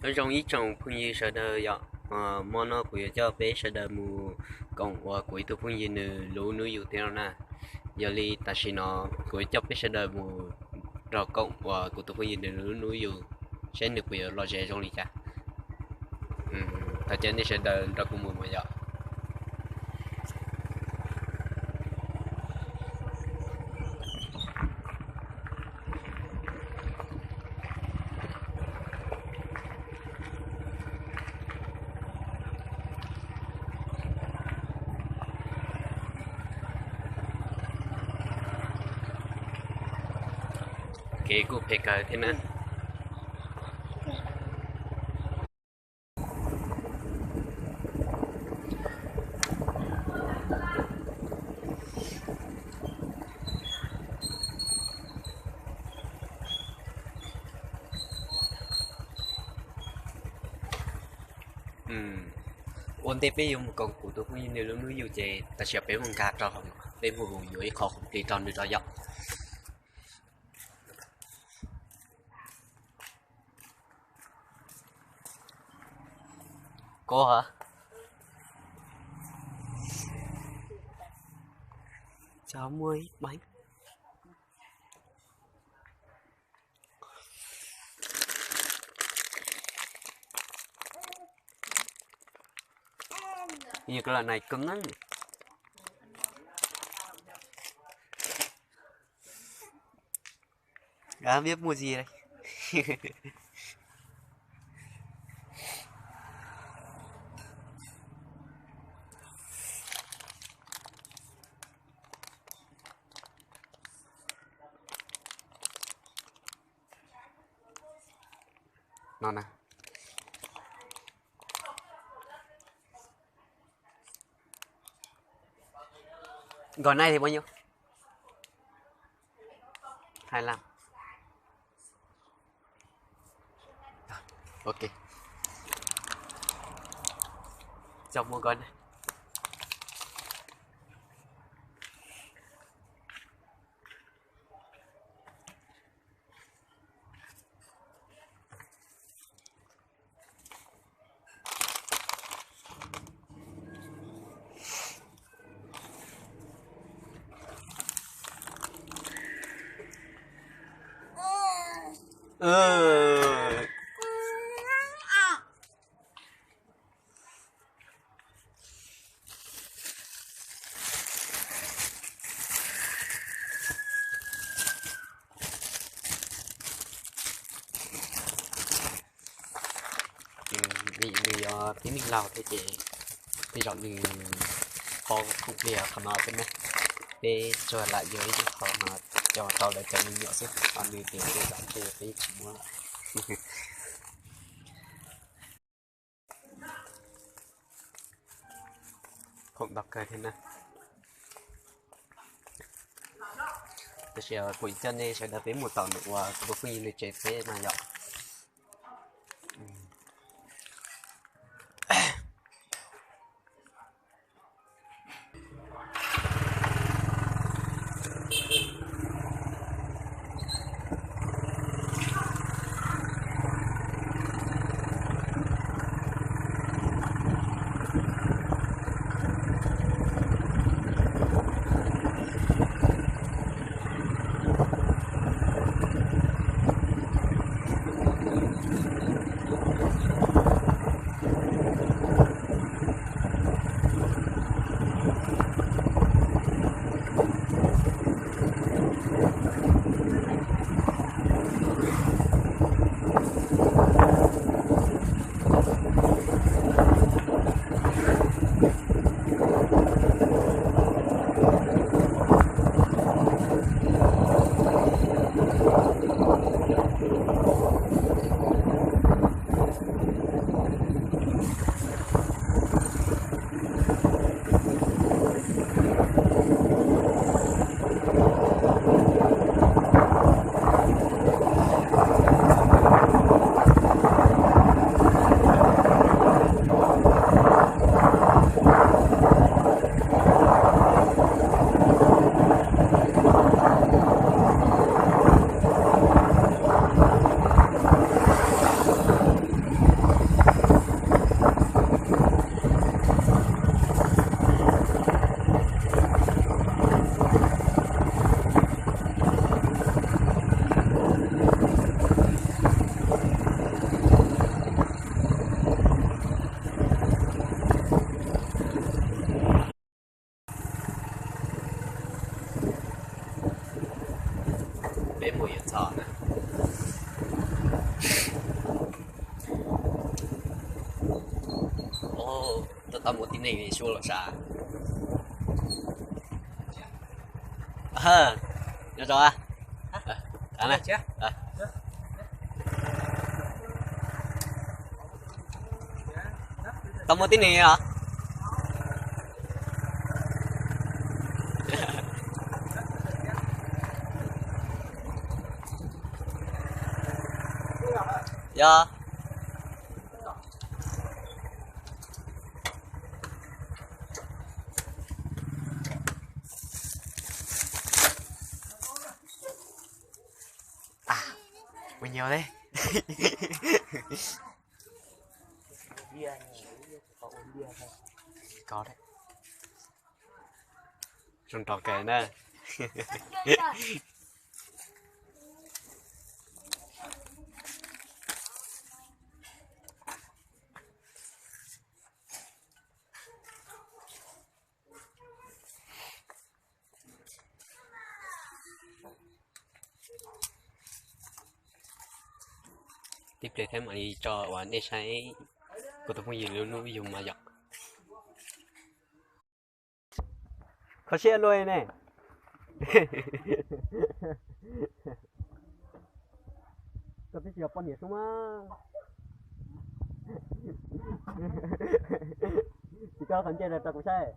Nyob zoo ib tsoom phooj ywg sawv daws yom, hmo no kuv yuav coj peb sawv daws mus koom ua kuv ib tug phooj ywg nws lub hnub yug thiab no na. Yog li tam sim no kuv yuav coj peb sawv daws mus nrog koom ua kuv tus phooj ywg nws lub hnub yug, saib nws puas yuav los ze zoo li cas. Thov caw nej sawv daws nrog kuv mus mas yom. Kev kuj phem kawg thiab na. Ua ntej peb yuav mus koom kuv tus phooj ywg nws lub hnub yug ces tam sim peb mus nkag rau hauv, peb mus yuav ib qho khoom plig rau nws rau yom. Koj hả? Cho mua ít bánh. Hình như cái loại này cứng lắm. Đã biết mua gì đây. No na. Gói này thì bao nhiêu? Hai lăm. Ok. Cho mua gói này. Vim nws yog tib neeg laus thiab ces tej zaum nws paub khoom plig qhov no thiab na. Peb tsuas lam yuav ib qho no coj tau lawv cov me nyuam xwb, ho nws tias tej zaum ntshe peb tsis muab lawm. Khoom ntau kawg thiab na. Tab sis kuv coj nej sawv daws peb mus tom nws uas kuv tus phooj ywg nws tsev peb mas yom. Tau mus tib neeg li suab los sav. Nyob zoo. Tau mus tib neeg os. Yog. Ua nyuag li. Zoo nrog kawg na. Tib pliag thiab mam li tso uas nej saib kuv tus phooj ywg lub hnub yug mas yom. Kho siab luaj ne. Koj twb tsis yog poj niam xwb mas. Tsis koj qhov ntsej rau kuv saib.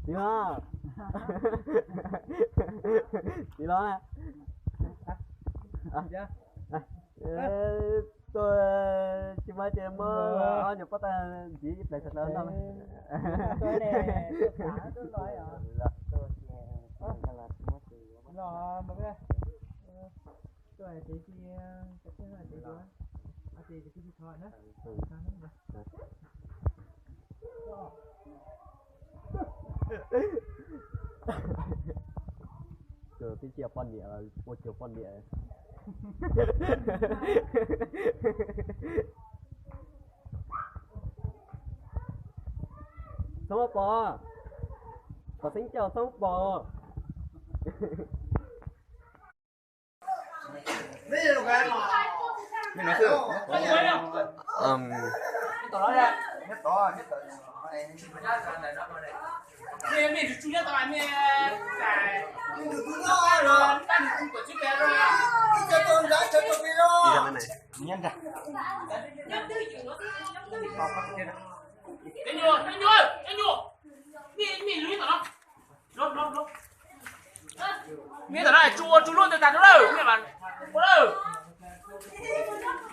Tsis los. Tsis los. Tuaj tsis muaj ces muab ob nyuag pob tag ntxiv ib pliag tsav tsav noj. Tus twb tsis yog poj niam los ua cuag poj niam. Txhob pom, pom xeeb caum txhob pom.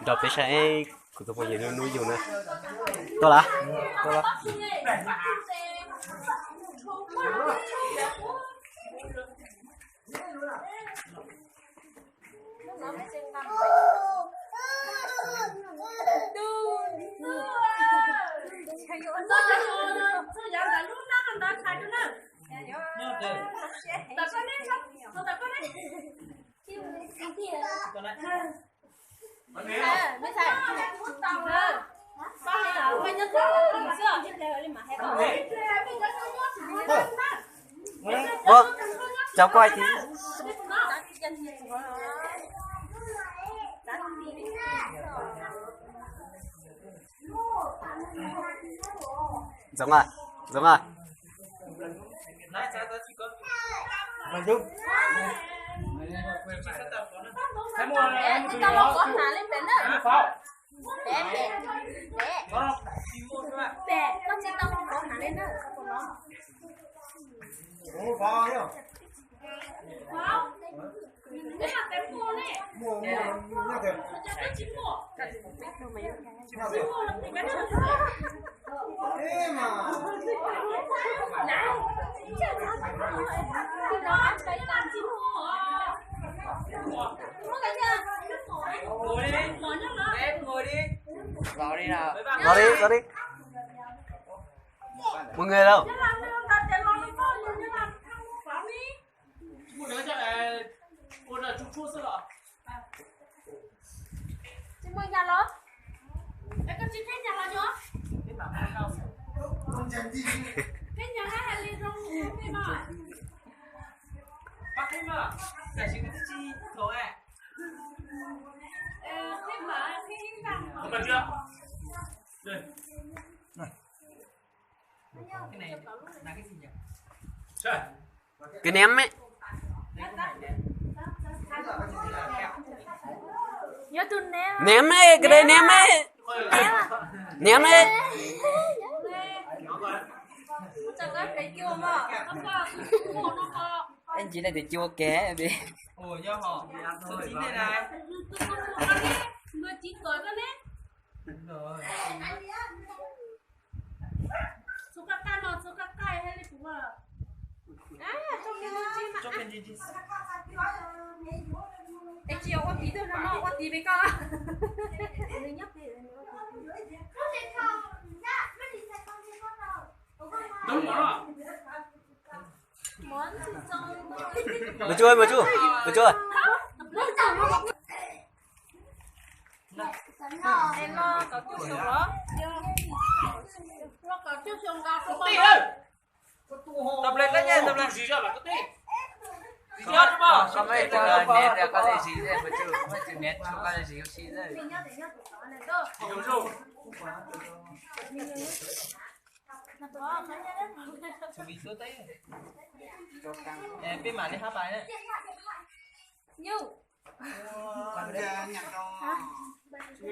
Nrog peb saib kuv tus phooj ywg lub hnub yug na. Tuaj lawm. Ua, cov kuj hais tias Ntxoov a, Ntxoov a. Los li, los li. Mọi người đâu? Tsis mus nyas los? Es koj tsis qheb nyas los nyob? Qheb nyas hais li zoo li no. Qheb mas, qheb ib nrab. Cái ném ấy. Ném ấy, cái đây ném ấy. Ném ấy. Anh chị này thì chua kè đi. Txhob qab qab no, txhob qab qab thiaj li puv. Es tsis ua tiv twg no, ua tiv pem koj. Mày chui, mày chui, mày chui. Tập luyện đấy nha, tập luyện. Con, con mới cho ném ra con dây gì đây, mà chưa, mới chưa ném cho con dây gì không xin đây. Chuẩn bị xuống tới. Ê, peb mam li hab bài đấy. Nws muaj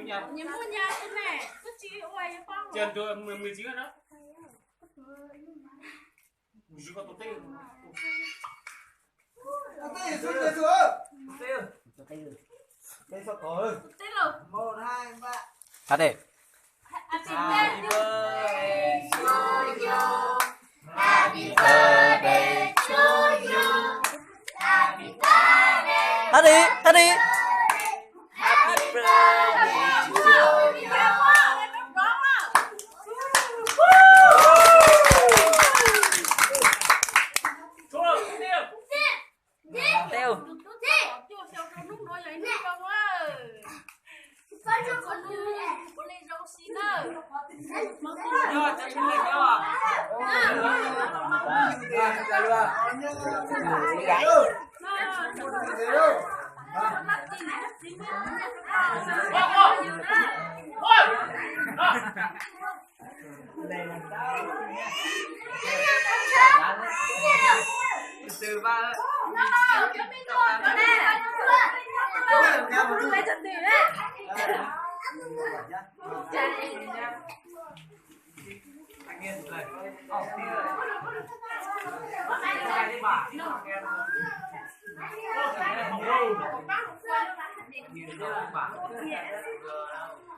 nyab xwb ne, twb tsis ua yuav paub. Giờ mười chín rồi đó. Mười chín con tổ tiên. Tổ tiên xuống, tổ tiên xuống. Tổ tiên. Tổ tiên. Tổ tiên. Một, hai, ba. Hả đi. Happy birthday to you. Happy birthday to you. Happy birthday. Hả đi, hả đi. Happy birthday to you. Teo.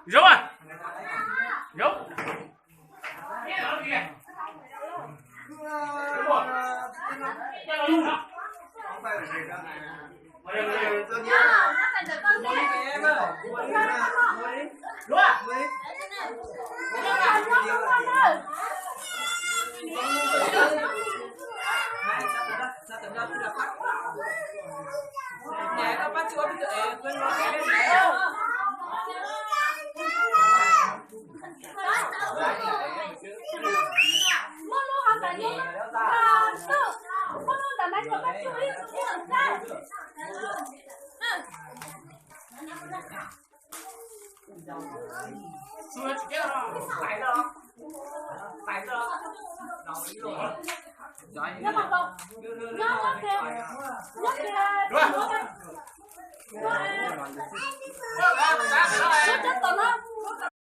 Dấu à? Dấu.